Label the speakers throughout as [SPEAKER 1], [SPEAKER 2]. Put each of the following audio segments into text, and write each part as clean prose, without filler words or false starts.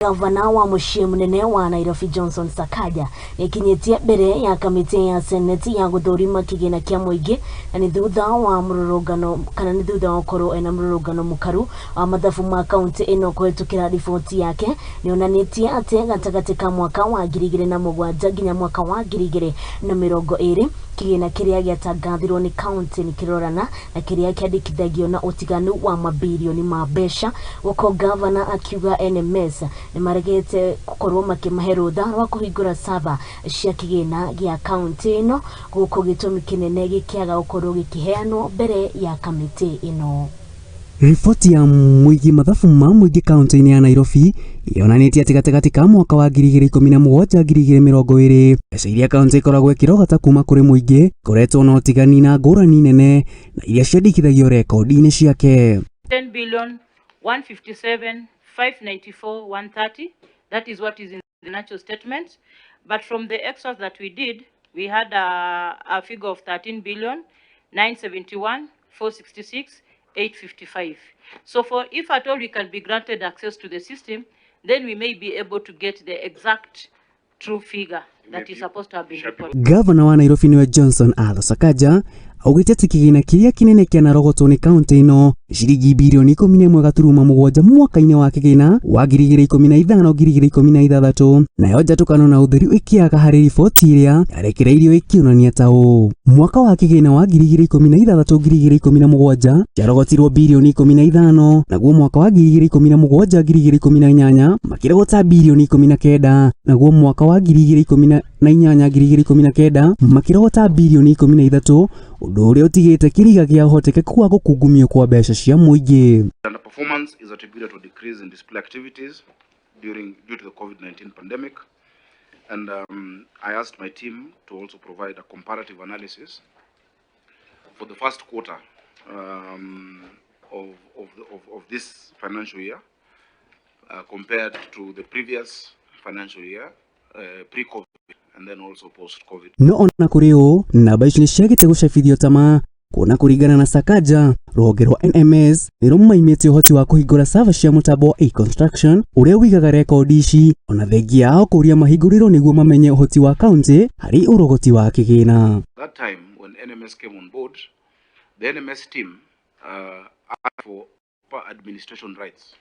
[SPEAKER 1] Gavana wa mũciĩ mũnene wa Nairobi Johnson Sakaja nĩakinyĩtie mbere ya kamĩtĩ ya Seneti ya gũthũrima kĩgĩna kĩa mũingĩ na nĩ thutha wa mũrũrũngano kana nĩ thutha wa gũkorwo ena mũrũrũngano mũkaru wa mathabu ma kaunti ĩno kũhetũkĩra riboti yake nĩonanĩtie atĩ gatagatĩ ka mwaka wa 2007 nginya mwaka wa 2020 kĩgĩna kĩrĩa gĩatangathirwo nĩ kaunti nĩ kĩrorana na kĩrĩa kĩandĩkithagio na ũtiganu wa mabirioni ma mbeca gũkũ gavana akiuga NMS nĩmaregete gũkorwo makĩmahe rũtha rwa kũhingũra sava cia kĩgĩna gĩa kaunti ĩno gũkũ gĩtũmi kĩnene gĩkĩaga gũkorwo gĩkĩheanwo mbere ya kamĩtĩ ĩno.
[SPEAKER 2] Riboti ya mũigi mathabu ma mũingĩ kaunti-inĩ ya Nairobi yonanĩtie atĩ gatagatĩ ka mwaka wa 2017 2020 mbeca iria kaunti ĩkoragwo ĩkĩrogota kuma kũrĩ mũingĩ ikoretwo na ũtigani na ngũrani nene na iria ciandĩkithagio rekondi-inĩ ciake.
[SPEAKER 3] 10 billion 157 594 130. That is what is in the financial statements. But from the extract that we did, we had a figure of 13 billion 971 466 855. So for if at all we can be granted access to the system, then we may be able to get the exact true figure that is supposed to have been reported.
[SPEAKER 2] Gavana wa Nairobi niwe Johnson Arthur Sakaja augĩte atĩ kĩgĩna kĩrĩa kĩnene kĩanarogotwo nĩ kaunti ĩno nĩ ciringi birioni 11.7 mwaka-inĩ wa kĩgĩna wa 2015 2016 nayo njatũkano na ũtheru ĩkĩaga harĩ riboti ĩrĩa yarekereirio ĩkĩonania ta ũũ mwaka wa kĩgĩna wa 2016 2017 kĩarogotirwo birioni 15 naguo mwaka wa 2017 2018 makĩrogota birioni 19 naguo mwaka wa 2018 2019 makĩrogota birioni 13 ũndũ ũrĩa ũtigĩte kĩriga gĩa ũhotekeku wa gũkungumio kwa mbeca cia mũingĩ.
[SPEAKER 4] Underperformance is attributed to a decrease in display activities due to the COVID-19 pandemic. And I asked my team to also provide a comparative analysis for the first quarter of this financial year compared to the previous financial year, pre-COVID and then also post-COVID.
[SPEAKER 2] No ona kũrĩ ũũ namba ici nĩ ciagĩte gũcabithio tama kuona kũringana na Sakaja rũhonge rwa NMS nĩ rũmaimĩte ũhoti wa kũhingũra server cia mũtambo wa e-construction ũrĩa ũigaga rekondi ici ona thengia yao kũria mahingũrĩrwo nĩguo mamenye ũhoti wa kaunti harĩ ũrogoti wa kĩgĩna.
[SPEAKER 4] That time when NMS came on board, the NMS team asked for proper administration rights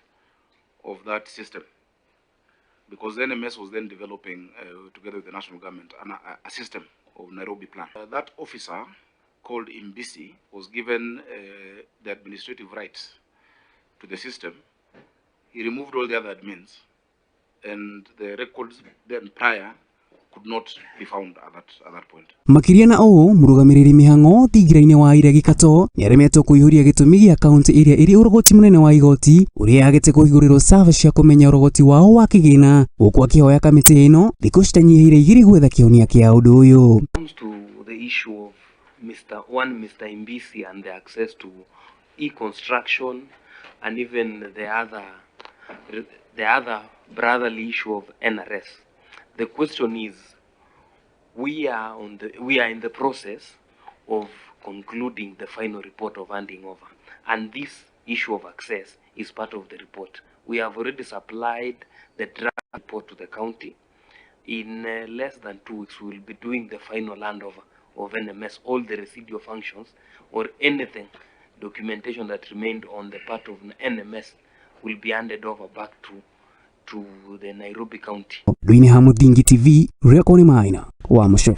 [SPEAKER 4] of that system, because the NMS was then developing, together with the national government, a system of Nairobi Plan. That officer called Imbisi was given the administrative rights to the system. He removed all the other admins, and the records then prior could not be found at that point.
[SPEAKER 2] Makĩria na ũũ mũrũgamĩrĩri mĩhang'o thingira-inĩ wa Iregi Kato nĩaremetwo kũihũria gĩtũmi gĩa kaunti ĩrĩa ĩrĩ ũrogoti mũnene wa igoti ũrĩa yagĩte kũhingũrĩrwo server cia kũmenya ũrogoti wao wa kĩgĩna gũkũ akĩhoya kamĩtĩ ĩno thikũ citanyihĩire 2 gwetha kĩhonia kĩa ũndũ ũyũ.
[SPEAKER 5] Comes to the issue of Mr. One Mr. Imbisi and the access to e-construction and even the other brotherly issue of NRS. The question is, we are in the process of concluding the final report of handing over, and this issue of access is part of the report. We have already supplied the draft report to the county. In less than 2 weeks, we will be doing the final handover of NMS, all the residual functions or anything documentation that remained on the part of NMS will be handed over back to the Nairobi County.
[SPEAKER 2] Ndũinĩ ha Mũthingi TV, rĩakwa nĩ Maina wa Mũco.